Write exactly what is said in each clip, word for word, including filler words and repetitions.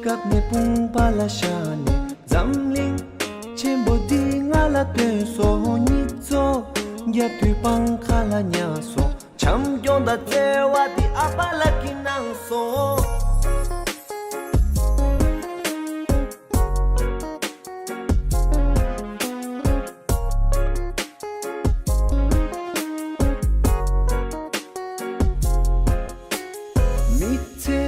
སྐབས་ནས་དཔུང་པ་ལ་བཞག་ནས་འཛམ་གླིང་ཆེན་པོ་འདི་ང་ལ་སྟོན་སོང་། གཉིད་ཚོ་རྒྱབ་དུས་སྤང་ཁ་ལ་ཉལ་སོང་། བྱམས་སྐྱོང་དང་བརྩེ་བ་འདི་ཨ་ཕ་ལགས་ཀྱིས་གནང་སོང་། མི་ཚེ་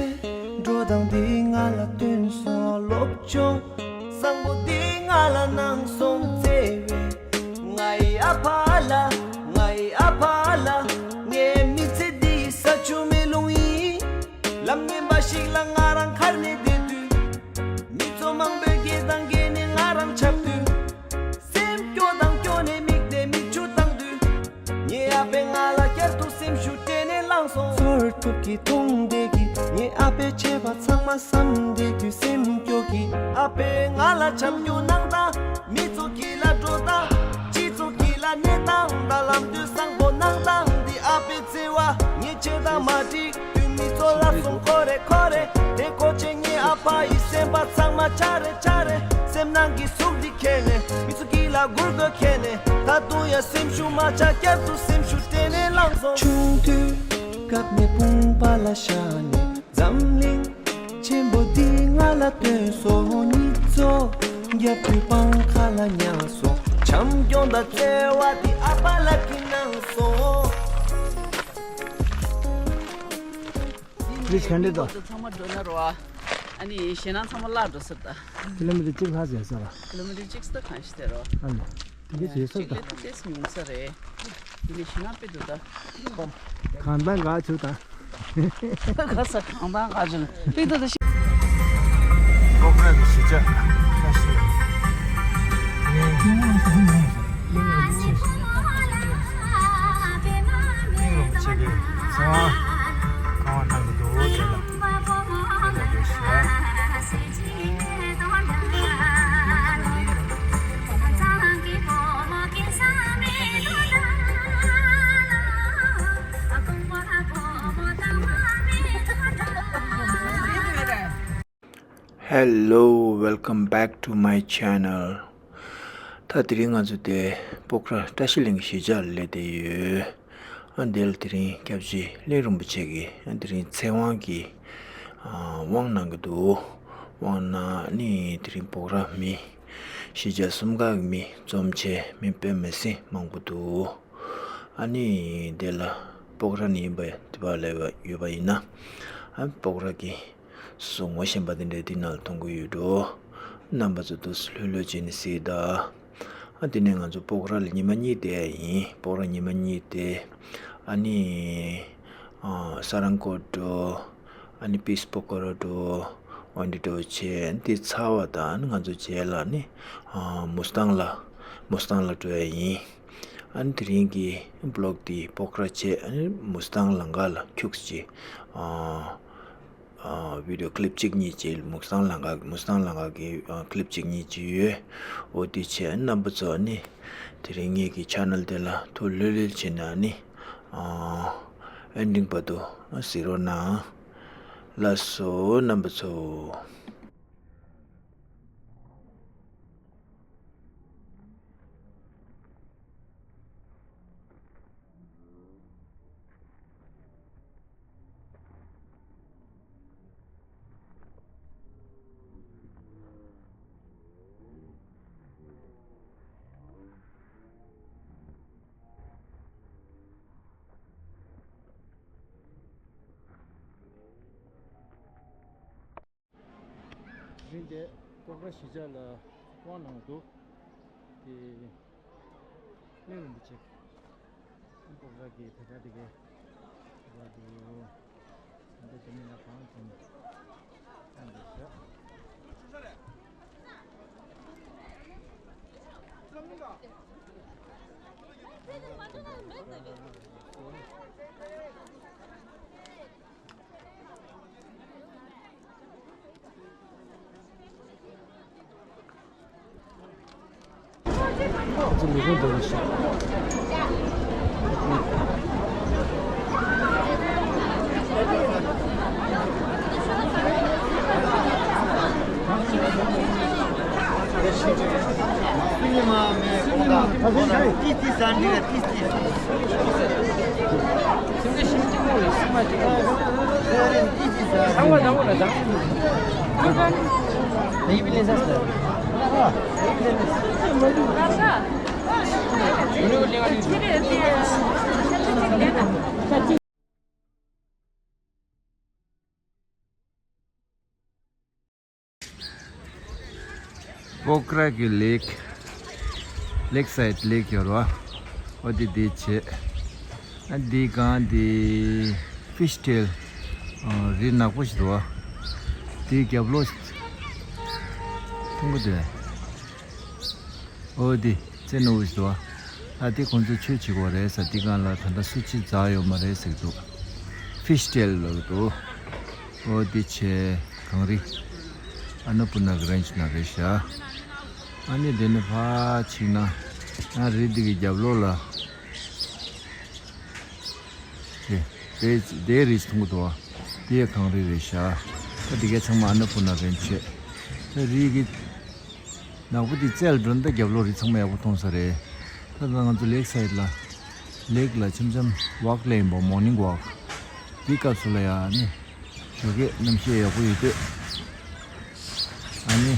འགྲོ་སྟངས་འདི་ང་ལ་སྟོན་སོང་། སློབ་སྦྱོང་བཟང་པོ་འདི་ང་ལ་གནང་སོང་། བརྩེ་བའི་ང་ཡི་ཨ་ཕ་ལགས། ང་ཡི་ཨ་ཕ་ལགས། ངའི་མི་ཚེ་འདི་ས་ཆུ་མེ་རླུང་ཡིན། ལམ་ངན་པ་ཞིག་ལ་ང་རང་ཁར་ནས་བསྡད་དུས། མི་ཚོགས་མང་པོས་སྐད་དང་སྐད་ནས་ང་རང་ཆགས་དུས། སེམས་སྐྱོ་དང་སྐྱོ་ནས་མིག་ནས་མིག་ཆུ་བཏང་དུས། ངའི་ཨ་ཕས་ང་ལ་བསྐྱར་དུ་སེམས་ཤུགས་སྤྲད་ནས་བསླངས་སོང་། ཚོར་ཐུབ་ཀྱི་མཐོང་བསྡད་ཀྱི་ངའི་ཨ་ཕས་བྱས་པ་ཚང་མ་བསམ་བསྡད་དུས་སེམས་སྐྱོ་གི། ཨ་ཕས་ང་ལ་བྱམས་སྐྱོང་གནང་སྟངས། མི་ཚོགས་ཀྱི་ལ་འགྲོ་སྟངས། སྤྱི་ཚོགས་ཀྱི་ལ་གནས་སྟངས་དང་ལམ་སྟོན་བཟང་པོ་གནང་སྟངས་འདི་ཨ་ཕའི་བརྩེ་བ་ངས་བྱས་དང་མ་འགྲིག་དུས་མི་ཚོགས་ལ་སོང་ཁོ་རེ་ཁོ་རེ། དེ་ཁོ་ཆེ་ངའི་ཨ་ཕ་ཡི་སེམས་པ་ཚང་མ་ཆ་རེ་ཆ་རེ། སེམས་ནང་གི་ཟུག་འདི་ཁྱེར་ནས་མི་ཚོགས་ཀྱི་ལ་མགུར་དགོད་ཁྱེར་ནས། ད་དུང་ཡང་སེམས་ཤུགས་མ་ཆག་བསྐྱར་དུ་སེམས་ཤུགས་སྤྲད་ནས་བསླངས་སོང་། ཆུང་དུས་སྐབས་ནས་དཔུང་པ་ལ་བཞག་ནས་འཛམ་གླིང་ཆེན་པོ་འདི་ང་ལ་སྟོན་སོང་། གཉིད་ཚོ་རྒྱབ་དུས་སྤང་ཁ་ལ་ཉལ་སོང་། བྱམས་སྐྱོང་དང་བརྩེ་བ་འདི་ཨ་ཕ་ལགས་ཀྱིས་གནང་སོང་། རི་ཆེན་འདི་དང་། ཚང་མ་འགྲོ་ན་རོ། ཨ་ནི་ཞེད་སྣང་ཚང་མ་བརླག་འགྲོ་ཟེར་ད། ཀི་ལོ་མི་ཊར་གཅིག་ལྷག་ཟེར་ས་ར། ཀི་ལོ་མི་ཊར་གཅིག་ཙམ་གང་ཞིག་དེ་རོ། ཨ་ནི། དེ་ག་བྱེད་ས་ད། ལེ་ཏེས་ཉུང་ས་རེད། དེ་ནི་ཞེད་སྣང་དཔེ་འདུག་ད། གང་ལྟར་དགའ་བྱུང་ད། ཁ་ས་གང་ལྟར་དགའ་བྱུང་། དཔེ་འདུག་ད་ཤི། ལོག་ར་གི་གཞིས་ཆགས་ཁ་ཤས། ངས་ཀླུ་ངོ་ཟེར་ན་ཀླུ་ངོ་ཟེར། ཀླུ་ངོ་ཆེ་གེ་ཚེ་དབང་གང་བ་གནང་གི་འདུག་དེ་ལ། དེ་ལ་འགྲོ་ཤག Hello, welcome back to my channel. ད་དེ་རིང་ང་ཚོ་དེ་སྤོག་ར་བཀྲ་ཤིས་གླིང་གི་གཞིས་ཆགས་ལ་སླེབས་བསྡད་ཡོད། ཨ་འདི་ལ་དེ་རིང་སྐྱབས་རྗེ་གླིང་རིན་པོ་ཆེ་གིས་ཨ་དེ་རིང་ཚེ་དབང་གིས་ཨ་དབང་གནང་གི་འདུག་དབང་གནང་ནི་དེ་རིང་སྤོག་ར་མི་གཞིས་ཆགས་གསུམ་ཀ་གི་མི་འཛོམས་བྱས་མི་དཔེ་མི་སྲིད་མང་པོ་འདུག་ཨ་ནི་འདི་ལ་སྤོག་ར་ནས་ཡིན་པ་དེ་བ་ལ་ཡོད་པ་ཡིན་ན་ཨ་སྤོག་ར་གི་སོ་སོ་ངོ་ཤེས་པ་དེ་འདྲ་དེ་ནང་ལ་མཐོང་གི་ཡོད་འགྲོ། རྣམ་པ་ཚོ་ཏོག་ཙམ་ལྷོད་ལྷོད་བྱས་ནས་གཟིགས་དང་། ཨ་དེ་ནས་ང་ཚོ་སྤོག་ར་ལ་ཉི་མ་གཉིས་བསྡད་ཡིན། སྤོག་ར་ཉི་མ་གཉིས་བསྡད། ཨ་ནི་ཨ་ས་རང་ཀོ་འགྲོ། ཨ་ནི་པིས་སྤོ་ཀོ་ར་འགྲོ། འོན་ཏེ་འགྲོ་བྱས་འདི་ཚར་བ་དང་ཨ་ནི་ང་ཚོ་རྗེས་ལ་ནི་ཨ་མུ་སི་ཐང་ལ་མུ་སི་ཐང་ལ་འགྲོ་ཡ་ཡིན། ཨ་ནི་དེ་རིང་གི་བི་ལོག་འདི་སྤོག་ར་བྱས་ཨ་ནི་མུ་སི་ཐང་ལམ་ཁ་ལ་ཁྱུག་ཅིག་ཨ། ཨ་བི་ཌིའོ་ཀི་ལིབ་གཅིག་གཉིས་ཅིག་མུ་སི་ཐང་ལམ་ཁ་མུ་སི་ཐང་ལམ་ཁ་གི་ཨ་ཀི་ལིབ་གཅིག་གཉིས་ཅིག་ཡོད། འོ་དེ་བྱས་རྣམ་པ་ཚོ་ནི་དེ་རིང་ངེད་ཀྱི་ཆེ་ནལ་དེ་ལ་ཐུགས་ལྷོད་ལྷོད་བྱས་ནས་ནི་ཨ་ཨེན་ཌིང་བར་དུ་གཟིགས་རོགས་གནང་། ལགས་སོ་རྣམ་པ་ཚོ། རིང་དེ་སྤོག་ར་གཞིས་ཆགས་ལ་དབང་གནང་འདུག་དེ་གླིང་རིན་པོ་ཆེ་སྤོག་ར་གི་དེ་ག་དེ་གའི་དེ་ག་དེ་འདི་དེ་མིན་ན་གང་དེ་མིན་ཨ་འདི་ཤ། པོ་ཁ་ར་གི་ལེག། ལེག་སའིཌ་ལེག་ཡོད་རེད་བ། འོ་དེ་དེ་བྱས། ཨ་འདི་གང་དེ་ཕིཤ་ཊེལ་རི་ནག་པོ་ཞིག་འདུག་བ། དེའི་རྒྱབ་ལོགས་མཐོང་གི་འདུག་འོ་དེ་རྩེ་རྣོ་བོ་ཞིག་འདུག་བ། ཨ་དེ་ཁོང་ཚོ་ཆོས་བྱེད་དགོས་རེད་ཟེར། དེ་གང་ལ་ད་ལྟ་སུ་གཅིག་འཛག་ཡོད་མ་རེད་ཟེར་གི་འདུག་ཕིཤ་ཊེལ་ལབ་གི་འདུག་འོ་དེ་བྱས་གངས་རི། ཨ་ན་པུ་ན་གི་རེན་ཇི་ནང་རེད་ཤག་ཨ་ནི་དེ་ནས་ཕར་ཕྱིན་ན། ཨ་རི་འདི་གི་རྒྱབ་ལོགས་ལ། དེ་དེ་དེའི་རི་མཐོང་གི་འདུག་བ། དེའི་གངས་རི་རེད་ཤག་ད་དེ་གའི་ཚང་མ་ཨ་ན་པུ་ན་རེན་ཇི་བྱས། ད་རི་གི་ནག་པོ་དེ་རྩེ་ལ་འགྲོ་ན་ད་རྒྱབ་ལོགས་རི་ཚང་མ་ཡག་པོ་མཐོང་ས་རེད། ད་ད་ང་ཚོ་ལེག་སའིཌ་ལ། ལེག་ལ་འཆམ་འཆམ་ཝག་ལེན་པ། མོར་ནིང་ཝག་དེའི་སྐབས་སུ་ལ་ཡ་ནི། ཞོགས་ཀས་གནམ་གཤིས་ཡག་པོ་ཡོད་དུས། ཨ་ནི།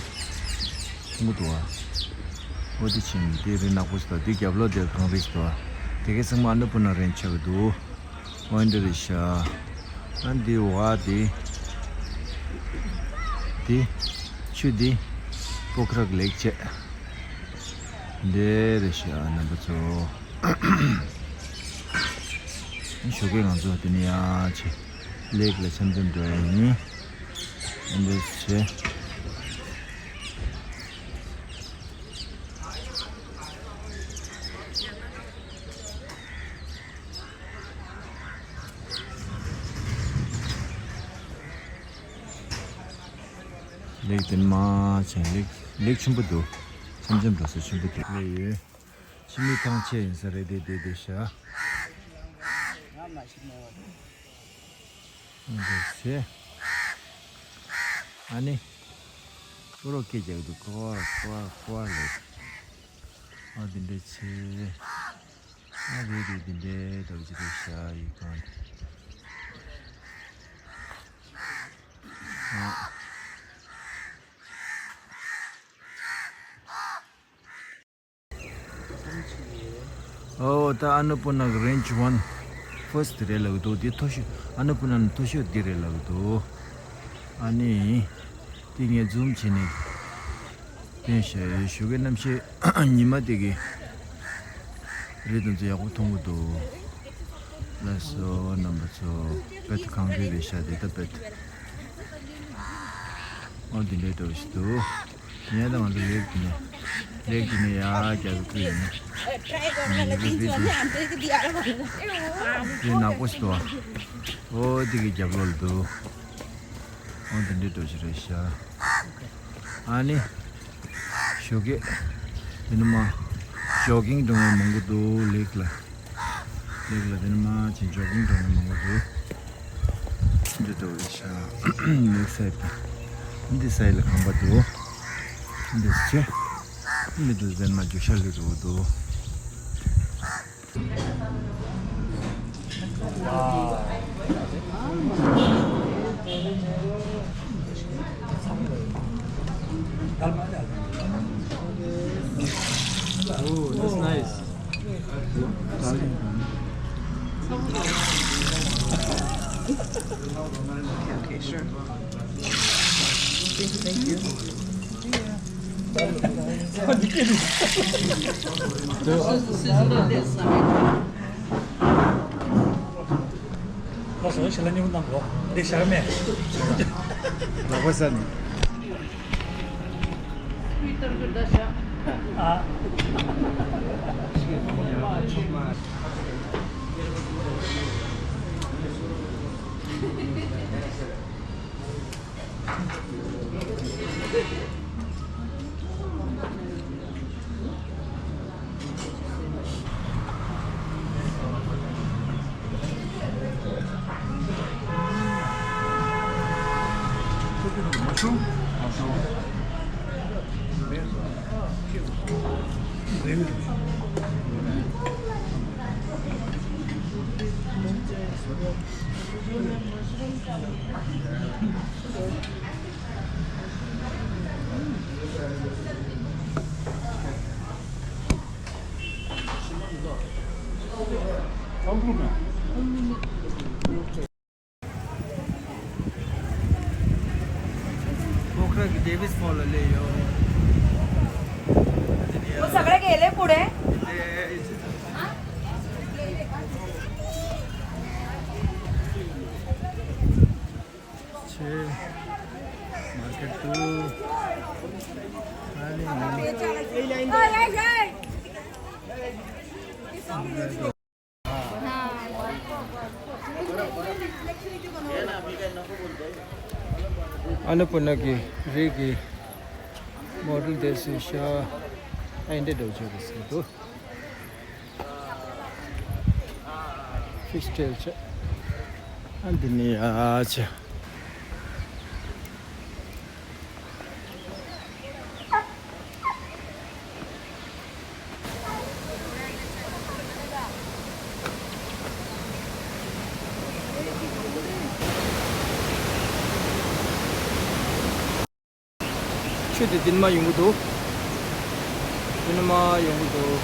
མཐོང་གི་འདུག་བ། འོ་དེ་ཕྱིན་དེ་རི་ནག་པོ་ཞིག་དང་དེ་རྒྱབ་ལོགས་དེར་གངས་རི་ཞིག་འདུག་བ། དེ་གའི་ཚང་མ་ཨ་ན་པུ་ན་རེན་ཇི་བྱས་པ་འདུག་འོ་འདི་རེད་ཤག་ཨ་འདི་བ་དེ། དེ། ཆུ་དེ། པོ་ཁ་ར་གི་ལེག་བྱས། འདི་རེད་ཤག་རྣམ་པ་ཚོ། ཞོགས་ཀས་ང་ཚོ་དེ་ནས་ཡར་ཕྱིན། ལེག་ལ་འཆམ་འཆམ་འགྲོ་ཡ་ཡིན། འདི་བྱས། ལེག་དེ་ནས་མར་ཕྱིན། ལེག་ལེག་ཆེན་པོ་འདུག་འཆམ་འཆམ་འགྲོ་ས་ཆེན་པོ་འདུག་ལེག་ཡོད། ཕྱི་མི་ཐང་ཆད་ཡིན་ས་རེད་དེ་དེ་དེ་ཤག་འདི་བྱས། ཨ་ནི། ཀོ་རོ་སྐད་རྒྱག་གི་འདུག་ཀོ་ཀོ་ཀོ་ལབ། ཨ་འདི་འདྲ་བྱས། ཨ་རེད་རེད། འདི་འདྲའི་འདྲ་བོ་ཅིག་རེད་ཤག་ཡིག་ཚང་། ཨ། ཨོ་ད་ཨ་ན་པུ་ན་གི་རེན་ཇི་ཝན་ཕར་སི་ཊི་རེད་ལབ་ཀྱི་འདུག་དེ་མཐོ་ཤོས། ཨ་ན་པུ་ན་ནས་མཐོ་ཤོས་འདི་རེད་ལབ་ཀྱི་འདུག་ཨ་ནི། དེ་ངས་ཛུམ་བྱས་ནས་སྟོན་བྱས། ཞོགས་ཀའི་གནམ་གཤིས་ཉི་མ་དེ་གི་རི་དེ་ཚོ་ཡག་པོ་མཐོང་གི་འདུག་ལགས་སོ་རྣམ་པ་ཚོ། དཔེ་གངས་རི་རེད་ཤག་དེ་ད་དཔེ། ཨོ་འདི་འདྲའི་འདྲ་བོ་ཞིག་འདུག་ངས་ད་ང་ཚོ་ལེག་དེ་ནས། ལེག་དེ་ནས་ཡར་རྒྱབ་ཀྱི་ཡིན་ན། ཡིན་རེད་རེད་རེད། དེ་ནག་པོ་ཞིག་འདུག་ཨོ་དེ་གི་རྒྱབ་ལོགས་ལ་འདུག་ཨོ་དེ་འདྲའི་འདྲ་བོ་ཞིག་རེད་ཤག་ཨ་ནི། ཞོགས་ཀས། དེ་ནས་མར། ཇོག་གིང་འགྲོ་མཁན་མང་པོ་འདུག་ལེག་ལ། ལེག་ལ་དེ་ནས་མར་ཕྱིན་ཇོག་གིང་འགྲོ་མཁན་མང་པོ་འདུག་འདི་འདྲ་བོ་ཞིག་ལེག་སའིཌ་དང་། འདི་སའིཌ་ལ་ཁང་པ་འདུག་འདི་ཚེ། འདི་འདྲ་ཟེར་ན་རྒྱུ་ཤ་ལི་རུ་འདུག Oh, that's nice. Okay, okay, sure. Thank you, thank you. ཁོ་ཁ་གི་ཌེ་ཝིས་ཕོ་ལ་སླེབས་ཡོད། वो सगळे गेले पुढे। छे market to. Annapurna की री की मॉडल देसी शाह एंडे डोजो। फिश टेल छ। अन्तिनिया छ। ཆུ་དེ་འདི་ནས་མར་ཡོང་གི་འདུག་འདི་ནས་མར་ཡོང་གི་འདུག་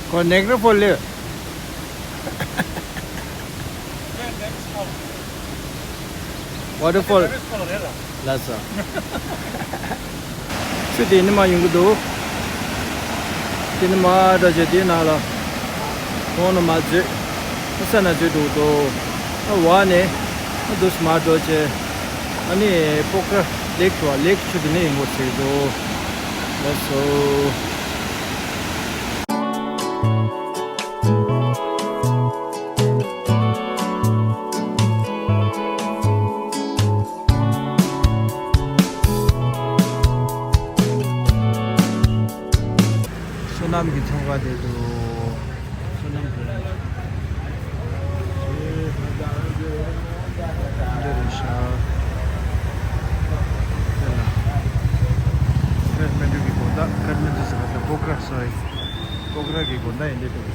ཁོ་ནེག་ར་ཕོལ་ལེ། ཝ་ཊར་ཕོལ་ལ་སོ། ཆུ་དེ་ནས་མར་ཡོང་གི་འདུག་དེ་ནས་མར་འགྲོ་བྱས་དེའི་ནང་ལ་ཁོང་ནས་མར་འཛུལ། ས་ནས་འཛུལ་འགྲོ་གི་འདུག་ཨ་བ་ནས་ཨ་འདུག་སེ་མར་འགྲོ་བྱས། ཨ་ནི་པོ་ཁ་ར་ལེག་འགྲོ་བ། ལེག་ཆུ་དེ་ནས་ཡོང་གི་ཟེར་གི་འདུག་ལགས་སོ། བསོད་ནམས་ཀྱི་ཚོང་ཁང་དེ་འདུག་བསོད་ནམས་ཀྱི། འདི་རེད་ཤག་དེ་ལ་ཁ་ཐ་མན་ཌུ་གི་དགོང་དག་ཁ་ཐ་མན་ཌུ་ཟེར་བ་དེ་པོ་ཁ་ར་སོ་ཡི། པོ་ཁ་ར་གི་དགོང་དག་ཡིན་དེ་འདུག་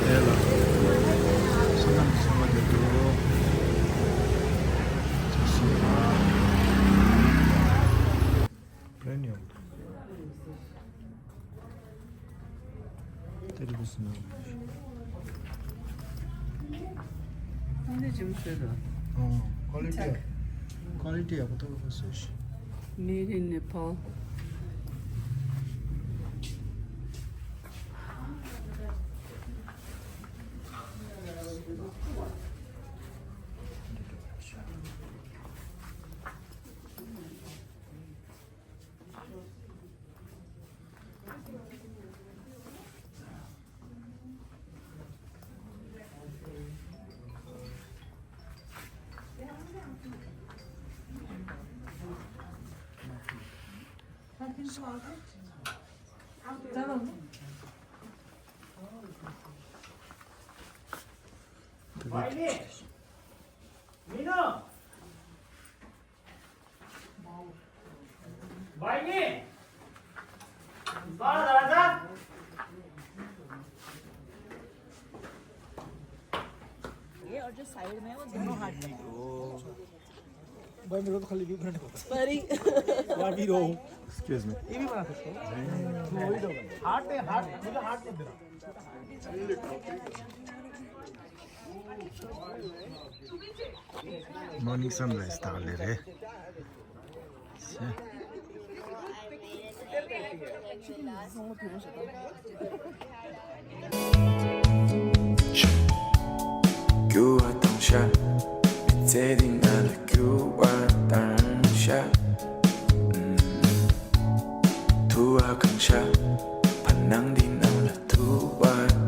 དེ་ལ་བསོད་ནམས་ཀྱི་ཚོང་ཁང་དེ་འདུག་ཅི་སོང་ལ། པྲེ་མི་ཡམ། དེ་རིགས་སུ་ནང་། འདི་ཅི་མོ་བཟོས་འདུག་ཨོ། ཀོ་ལི་ཊི་ཡག་ཀོ་ལི་ཊི་ཡག་པོ་ཏག་ཏག་བཟོས་ཤག Made in Nepal. भाई ने, मीनू, भाई ने, बाहर आ जा। ये और जो साइड में है, वो दोनों हाथ में। भाई, मेरे को तो खाली वी ब्रांड को पता है। सॉरी। या वी रो। Excuse me. ये भी बना सकते हो। हार्ट है, हार्ट, मुझे हार्ट मत देना। मॉर्निंग सनराइज ताले रे। རྒྱུ་བ་དང་ཤ། མི་ཚེ་འདི་ང་ལ་རྒྱུ་བ་དང་ཤ། ཐུ་བ་གང་ཤ། བར་སྣང་འདི་ནང་ལ་ཐུ་བ་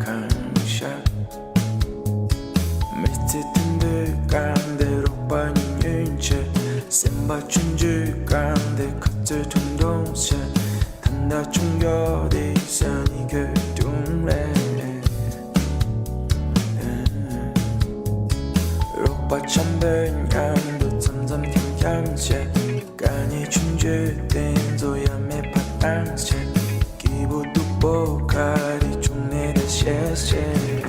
གང་ཤ། མི་ཚེ་དུད་འགྲོའི་སྒང་དེ་རོགས་པ་ཉུང་ཉུང་བྱས། སེམས་པ་ཆུང་ཆུང་སྒང་དེ་ཁ་རྩོད་ཁྲུང་ཁྲུང་བྱས། ད་ལྟ་ཆུང་ཡོད་དེ་ས་ནི་གོས་ཀྲུང་རེད། རོགས་པ་འཆམ་པོའི་མཉམ་དུ་འཆམ་འཆམ་འཁྱམ་འཁྱམ་བྱས། དཀའ་ངལ་ཆུང་ཆུང་དེ་ཚོ་ཡ་མེད་པ་བཏང་བྱས། སྐྱིད་པོ་སྡུག་པོ་ག་རེ་བྱུང་ནས་ད་བཤད་བཤད།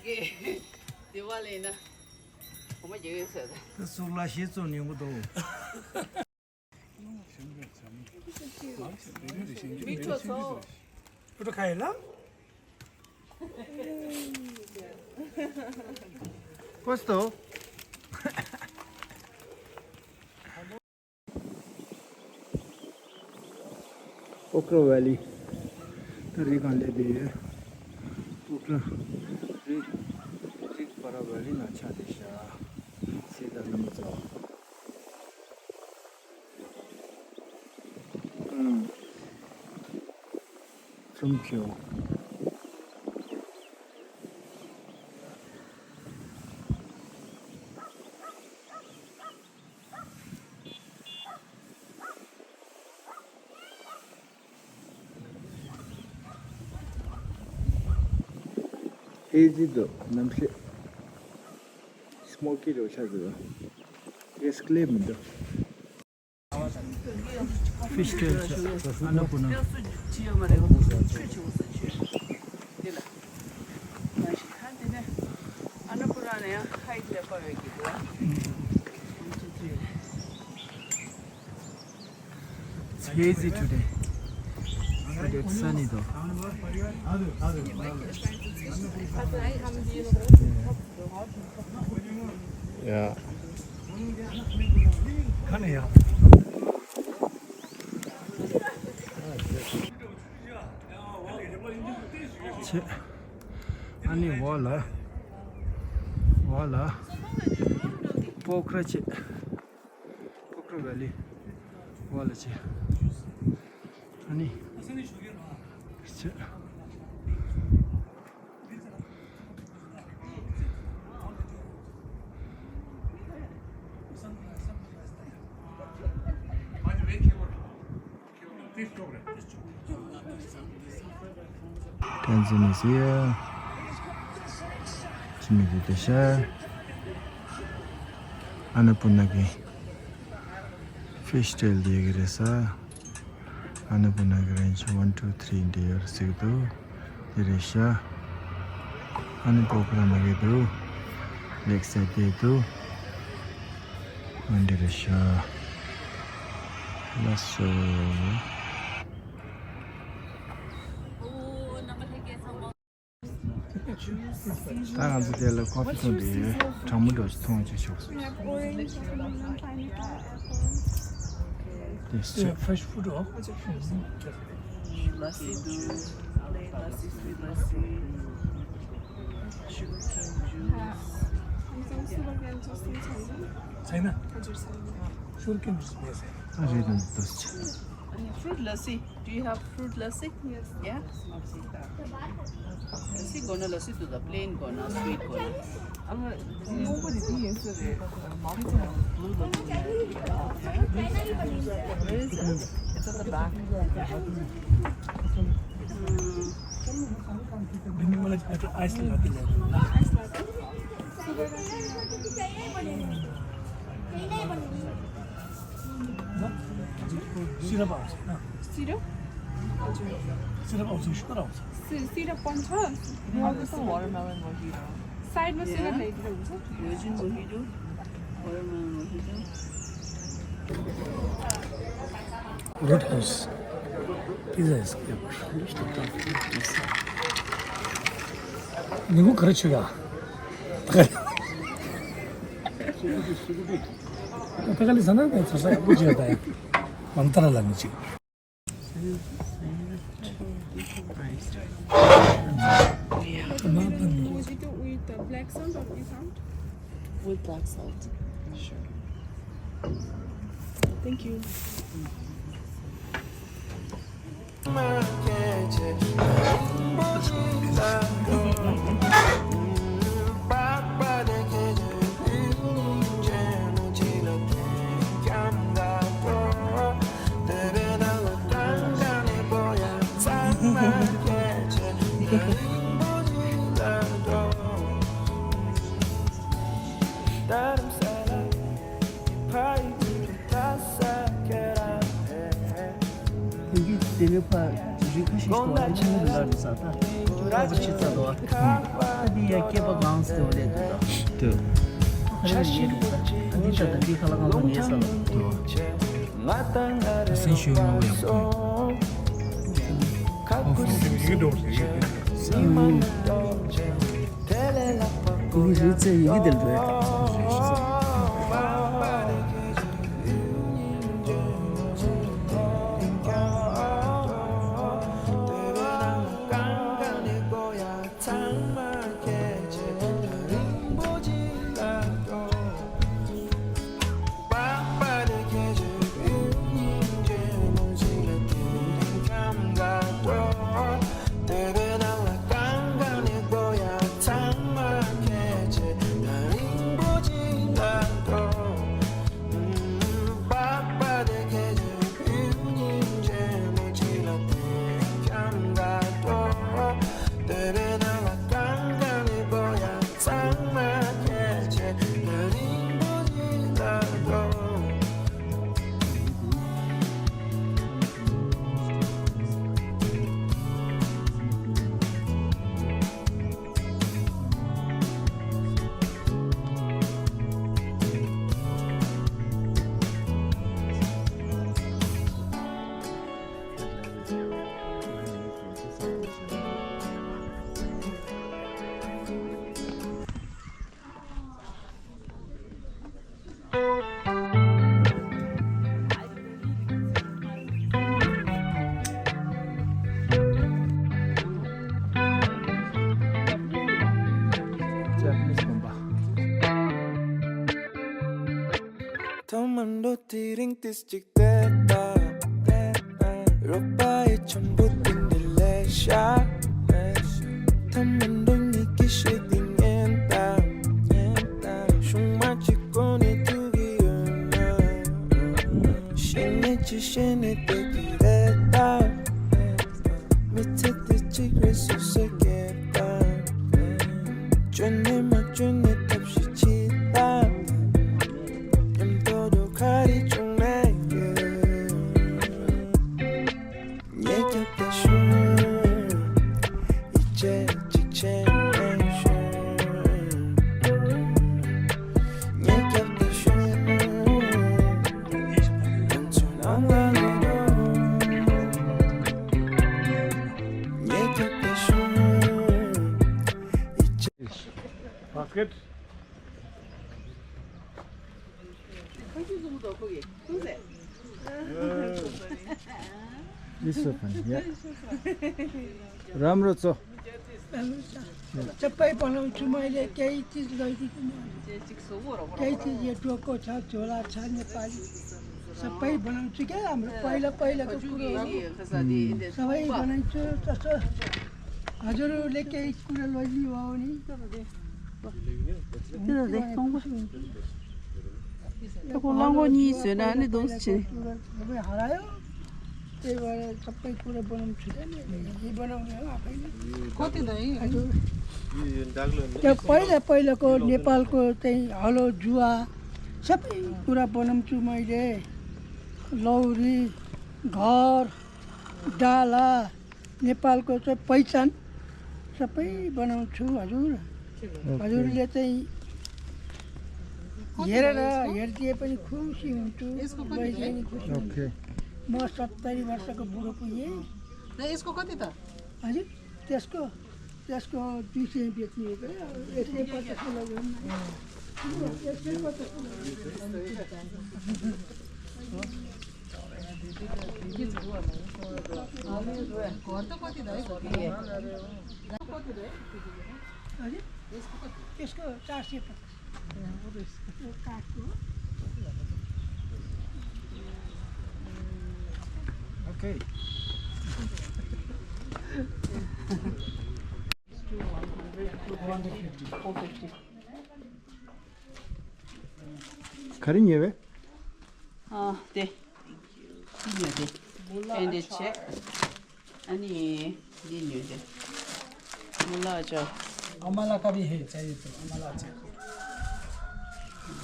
དེ་བ་ལས་ན། གོ་མ་རྒྱག་ཡོད་ཟེར་ད། ད་སུག་ལ་ཞེ་བཙོ་ཉུང་གི་འདུག་མི་ཆོག་ཚོ། ཨུ་ཏུ་ཁ་ཡི་ལ། Questo? Pokhara Valley. ད་རི་སྒང་སླེབས་བསྡད་ཡོད། Pokhara རི། རི་Pokhara Valley ནང་ཆགས་བསྡད་ཤག་སྲིད་དང་བླ་མ་ཚོ། ཨུམ། ཚུམ་ཁྱེའུ། ཧེ་ཟི་དོ་ནམ་ཤེས། སི་མོ་ཀི་རོ་ཆ་དོ། ཡེ་སི་ཀི་ལེབ་མི་འདུག Fish tail ཆ། ཨ་ན་པུ་ན། དེ་ལ། ཨ་ན་པུ་ན་ནས་ཡང་ཧའི་ལེ་པ་ཡོད་ཀྱི་འདུག It's hazy today, but it's sunny though. Yeah. ཆེ། ཨ་ནི་འོག་ལ། འོག་ལ། པོ་ཁ་ར་ཆེ། པོ་ཁ་ར་ཝེ་ལི། འོག་ལ་ཆེ། ཨ་ནི། ཆེ། Tanzania ཟེར་ཡ། ཅི་མི་དེ་དེ་ཤ། ཨ་ན་པུ་ན་གི་ཕིཤ་ཊེལ་དེ་གི་རེད་ས། ཨ་ན་པུ་ན་གི་རེན་ཇི་ཝན་ཊུ་ཐི་རི་འདི་ཡོད་ཟེར་གི་འདུག་དེ་རེད་ཤ། ཨ་ནི་པོ་ཁ་ར་མ་གི་འདུག་ལེགས་སེ་དེ་འདུག་འོན་ཏེ་རེད་ཤག་ལགས་སོ། ད་ང་ཚོ་དེ་ལ་ཀོ་ཕི་འཐུང་དེ་གྲང་མོ་འདྲ་ཞིག་འཐུང་བྱེད་ཆོག་སོང་། We have orange, coconut, and pineapple, apple. This is fresh fruit, oh? Lassi, do plain lassi, sweet lassi, sugar cane juice. Sugar cane juice. Fruit lassi. Do you have fruit lassi? Yes. Yeah? Lassi gona, lassi to the plain gona, sweet gona. Where is it? It's at the back. Ice latte. Ice latte. Syrup आउँछ। Syrup? हजुर। Syrup आउँछ, sugar आउँछ। Syrup पनि छ। Watermelon mojito. साइडमा सुगर ल्याइदिँदा हुन्छ? Virgin mojito, watermelon mojito. Roadhouse. Pizza is good. Niku karachuga. Takali sana ko sasa ko jada. Mantara language. Mojito with the black salt or without? With black salt. Sure. Thank you. དེ་གི་དེ་ནས་ཕར་རི་ཁ་ཤས་ཤིག་བ་ཆེན་པོ་རི་ལ་རེད་ས་ད། ཁ་པར་ཕྱི་ཚ་དོ། ཨ་འདི་ཡ་སྐྱེས་པ་གང་སྟེ་འོ་ལས་འདུག་ད། དུ། ཨ་འདི་ཡ་ཡེ་འདུག་ད། ཨ་འདི་ཤ་ད་འདི་ཁ་ལ་གང་ལ་ཉེ་ས་ལ། དུ། སེམས་ཤུགས་མང་པོ་ཡག་པོ་ཐོན་ཡོད། ཨོ་ཧོ། སེམས་ཡིག་འགྲོ་ཡིག་འགྲོ། ཡིག་འགྲོ་ཚེ་ཡིག་འདིར་འགྲོ་ཡོད། Japanese bomba. ཐ་མ་འགྲོ་དེ་རིང་ཏིས་ཅིག་བལྟས་ད། རོགས་པ་ཡི་ཆམ་པོ་དེ་འདི་ལས་ཤ། ཐ་མ་འགྲོ་ཉིད་ཀྱི་ཤེས་དེ་ཉན་ད། ཤུང་མ་གཅིག་གོ་ནས་ཐུག་གི་ཡོད་ན། ཤེས་ཉེས་ཅི་ཤེས་ནས་བལྟས་ཀྱི་རེད་ད། མི་ཚེ་དེ་གཅིག་རེད་སུ་ཟེར་གྱི་ད། བཅོས་ནས་མ་བཅོས་ནས་ཐབས་ཤེས་ཅི་ད། མཉམ་དུ་འགྲོ་ག་རེ་བྱུང་ནས་ཡོད། ཉེ་རྒྱབ་ཏུ་ཤོག་ཡིད་ཆེས་གཅིག་བྱས་ནས་ཤོག་ཉེ་རྒྱབ་ཏུ་ཤོག་ང་ཚོ་ནང་ལ་ལོག་ཉེ་རྒྱབ་ཏུ་ཤོག་ཡིད་ཆེས། Basket. It's so funny, yeah. རམ་རོ་ཚོ། ཚ་པའི་བ་ལང་ཆུ་མ་ལས་ཀའི་ཏིས་ལོ་ཡི་ཀྱི་མ་ཀའི་ཏིས་ཡེ་ཏྲོ་ཀོ་ཆ་ཇོ་ལ་ཆ་ནེ་པ་ལི། ཚ་པའི་བ་ལང་ཆུ་ཀའི་ཨམ་ར་པའི་ལ་པའི་ལ་ཀ་ཀུ་རོ། ཚ་པའི་བ་ལང་ཆུ་ཚ་ཚ། ཨ་ཇོ་རུ་ལས་ཀའི་ཀུ་ར་ལོ་ཡི་བ་འོ་ནི། དེ་ལ་དེ་གཏོང་པ། ད་ཁོ་གླང་གོག་གཉིས་བཟོས་ན་ནི་འདུག་ཕྱིན། ཁོ་དེ་ད་ཡིན། ད་པའི་ལ་པའི་ལ་ཀོ་ནེ་པཱལ་ཀོ་དེ་ཧ་ལོ་ཇུ་ཨ། ཚ་པའི་ཀུ་ར་བོ་ནམ་ཆུ་མ་ཡི་རེད། ལོ་རི། གར། ཌ་ལ། नेपालको चाहिँ पहिचान सबै बनाउँछु हजुर। हजुरले चाहिँ हेरेर हेरिदिए पनि खुसी हुन्छु। यसको कति लैजाने खुसी हुन्छु। म सत्तरी वर्षको बुढो पुगेँ। र यसको कति त? हजुर, त्यसको त्यसको दुई सय बेच्ने हो क्या। एक सय पचास किलो। त्यसको चार सय पचास। काठको। Okay. ག་རེ་ཉོས་པས། ཨ། དེ། འདི་ཉོས་ཏེ། ཨེ་འདི་བྱས། ཨ་ནི། འདི་ཉོས་ཏེ། མུ་ལ་ཅོ། अमला का भी है, चाहिए तो अमला चाहिए।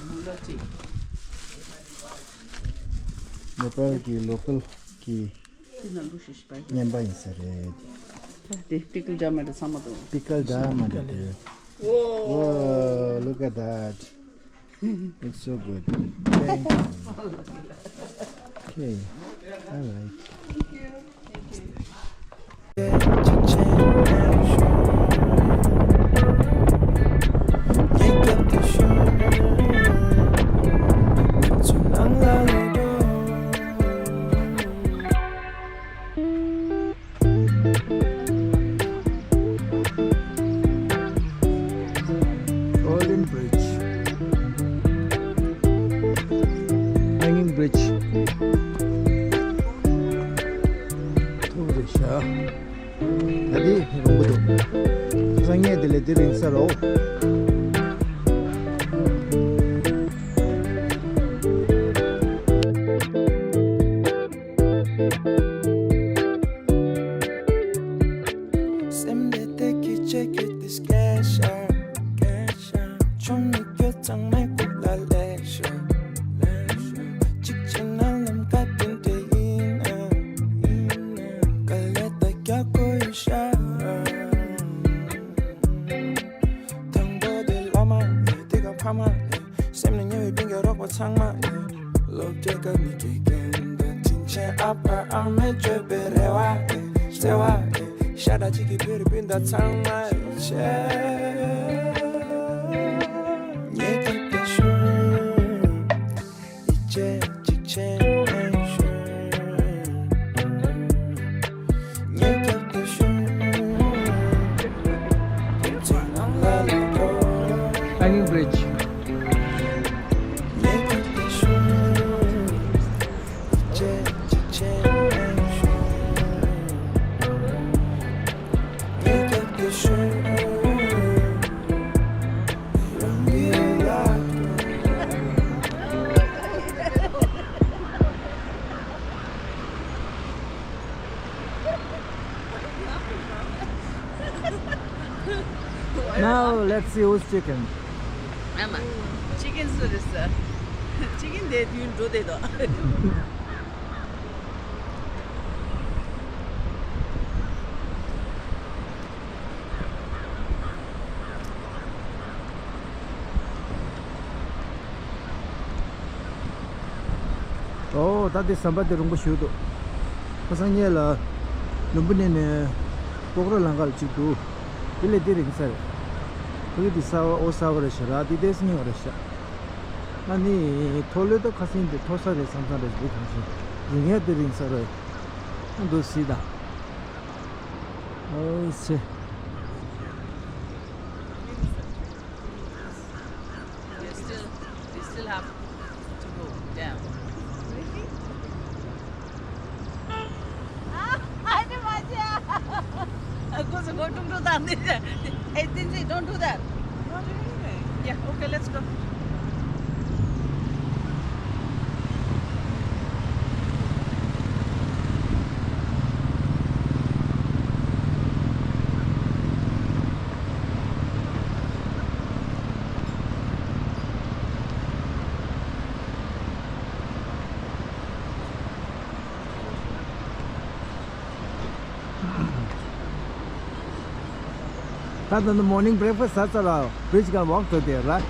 མུ་ལ་ཅིག་ནེ་པཱལ་གྱི་ལོ་ཀལ་གྱི་ཉན་པ་ཡིན་ས་རེད། དེ་པི་ཀལ་འདྲ་མི་འདྲ་ཚང་མ་འདུག་པི་ཀལ་འདྲ་མི་འདྲ་དེ། Whoa, look at that. It's so good. Thank you. Okay. All right. Golden Bridge. Hanging Bridge. ཐུག་རེད་ཤག་ད་འདི་རིང་པོ་འདུག་ཁ་སང་ངས་དེ་ལས་དེ་རིང་ས་རོ། སེམས་དེ་དེ་གི་ཆེ་གི་དེ་སྐད་ཤར། ཆུང་མི་ཁྱོད་ཚང་མའི་སྐུ་ལ་ལེགས་ཤོག་ཅིག་ཅིག་ན་ལམ་ཁ་དེ་འདྲ་ཡིན་ན། དཀའ་ལས་ད་རྒྱག་དགོས་ཡོད་ཤག་དང་པོ་དེ་བླ་མ་ཡིན། དེ་ག་ཕ་མ་ཡིན། སེམས་ནས་ཉེ་བའི་སྤུན་ཀྱག་རོགས་པ་ཚང་མ་ཡིན། སློབ་གྲྭའི་སྐབས་ནས་དགེ་རྒན་དང་དྲིན་ཆེན་ཨ་ཕ་ཨ་མས་བཅོལ་བའི་རེ་བ་ཡིན། བརྩེ་བ་ཡིན། ཤ་ཁྲག་གཅིག་གི་བོད་རིགས་སྤུན་ཟླ་ཚང་མ་ཡིན། ངེད་ཀྱི་བདེ་ཤོག་ཡིད་ཆེས་གཅིག་བྱས་ནས་ཤོག Hanging Bridge. Now let's see who's chicken. ཨ་མ། ཅི་ཀེན་སུ་རེད་ཟེར། ཅི་ཀེན་དེ་དུས་འགྲོ་བསྡད་དོ། ཨོ། ད་འདི་ཟམ་པ་འདི་རིང་པོ་ཞིག་འདུག་ཁ་སང་ངེད་ལ་ལུམ་བི་ནི་ནས་ལྐོག་ར་ལམ་ཁ་ལ་གཅིག་འདུག་དེ་ལས་འདི་རིང་ས་རེད། ཕ་གི་འདི་གསར་པ་ཨོ་གསར་པ་རེད་ཤག་ར་འདི་ཏོག་ཙམ་རྙིང་བ་རེད་ཤག་ང་ནི་མཐོ་ལོས་ད་ཁ་སང་འདི་མཐོ་ས་རེད་བསམ་བསམ་རེད། འདི་གང་ཞིག་རིང་ཡ་འདི་རིང་ས་རེད། ཨ་འདུག་སེ་ད། ཨོ་ཚེ། You still, you still have to go down. Really? Ah, I don't want to. Go, go, don't do that. Hey, Tinzi, don't do that. Not doing anything. Yeah, okay, let's go. ད་ལྟ་ནི་morning breakfast ཟ་ཚར་ར། Bridge can walk to there, right?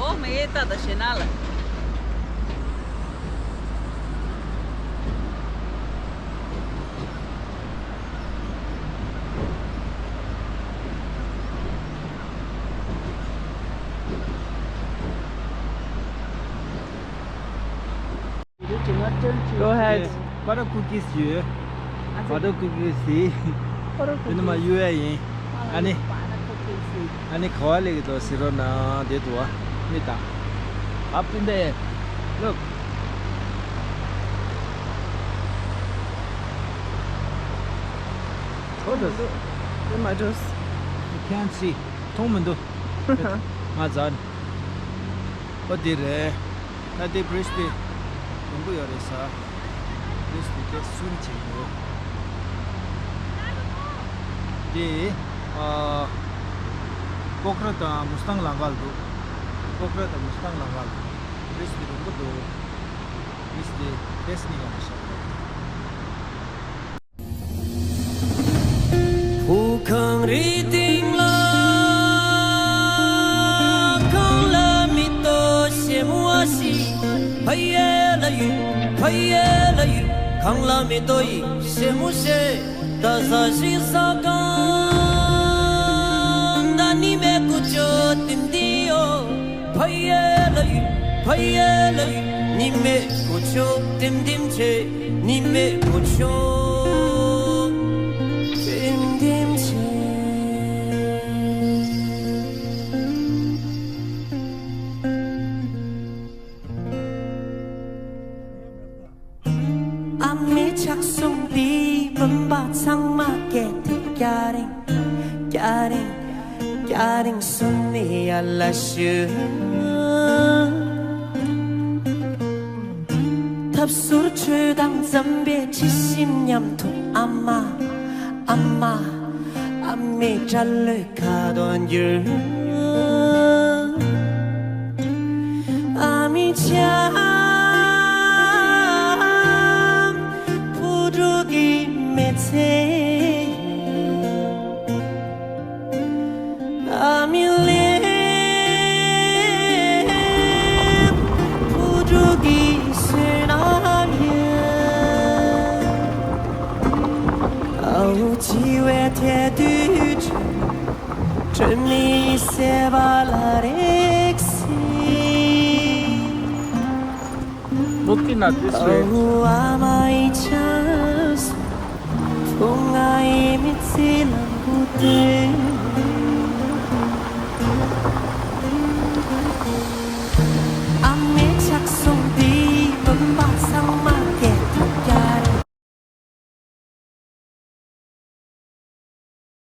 འོ་མེད་ད་ད་ཞེ་ན་ལ། Go ahead. Butter cookies ཡོད། Butter cookies དེ། Butter cookies དེ་ནི་མ་ཡུ་ཨེ་ཡིན། ཨ་ནི། Butter cookies དེ། ཨ་ནི་ག་བ་ལེགས་འདུག་ཟེར་རོགས་གནང་། དེ་འདུག་བ། མི་དང་། Up in there. Look. What is? It matters. You can't see. མཐོང་མི་འདུག་ང་ཛ་ནི། ཨོ་དེ་རེད། ད་དེ་bridge དེ་ཡོང་གི་ཡོད་རེད་ས། Bridge དེ་དེ་སུན་བྱེད་དགོས། དེ་ཨ། ལྐོག་ར་དང་མུ་སི་ཐང་ལམ་ཁ་ལ་འདུག་ལྐོག་ར་དང་མུ་སི་ཐང་ལམ་ཁ་ལ། Bridge དེ་རིང་པོ་འདུག Bridge དེ་ཏོག་ཙམ་རྙིང་བ་རེད་ཤག་རི་སྟེང་ལ་གངས་ལ་མེ་ཏོག་སེར་མོ་ཞིག་ཕ་ཡུལ་ལ་ཡུལ། ཕ་ཡུལ་ལ་ཡུལ། གངས་ལ་མེ་ཏོག་ཡིན་སེར་མོ་ཞིག་ད་ཟ་ཞིག་ཟ་གང་ད་ནི་མེ་ཀོ་ཅོ་ཏིམ་ཏིམ་ཡོ། ཕ་ཡུལ་ལ་ཡུལ། ཕ་ཡུལ་ལ་ཡུལ། ནི་མེ་ཀོ་ཅོ་ཏིམ་ཏིམ་ཆེ། ནི་མེ་ཀོ་ཅོ་ཏིམ་ཏིམ་ཆེ། ཨ་མའི་ཕྱག་ཟུང་འདིས་བུམ་པ་ཚང་མ་བསྐྱེད་དེ། སྐྱ་རེངས་སྐྱ་རེངས་སྐྱ་རེངས་སུ་ནི་ཡར་ལ་ཞུ། ཐབ་ཟུར་ཆོས་དང་འཛོམས་པའི་ཁྲི་བཞི་མཉམ་དུ། ཨ་མ་ཨ་མ་ཨ་མའི་སྐྲ་ལོའི་ཁ་དོག་འགྱུར། ཨ་མའི་ལྕམ་བུ་ཕྲུག་གི་མི་ཚེ་ཡིན། ཨ་མའི་ལས་བུ་ཕྲུག་གི་བསོད་ནམས་ཡིན། ཨ་འུ་འཆི་བའི་ཐལ་དུས་ཆུ། སྒྲོན་མེའི་ཟེ་བ་ལ་རེག་སྲིད། Looking at this way. ཨ་འུ་ཨ་མ་ཡི་ཆབ་སྲིད། བུ་ང་ཡི་མི་ཚེ་ལ་འགུལ་ཏེ།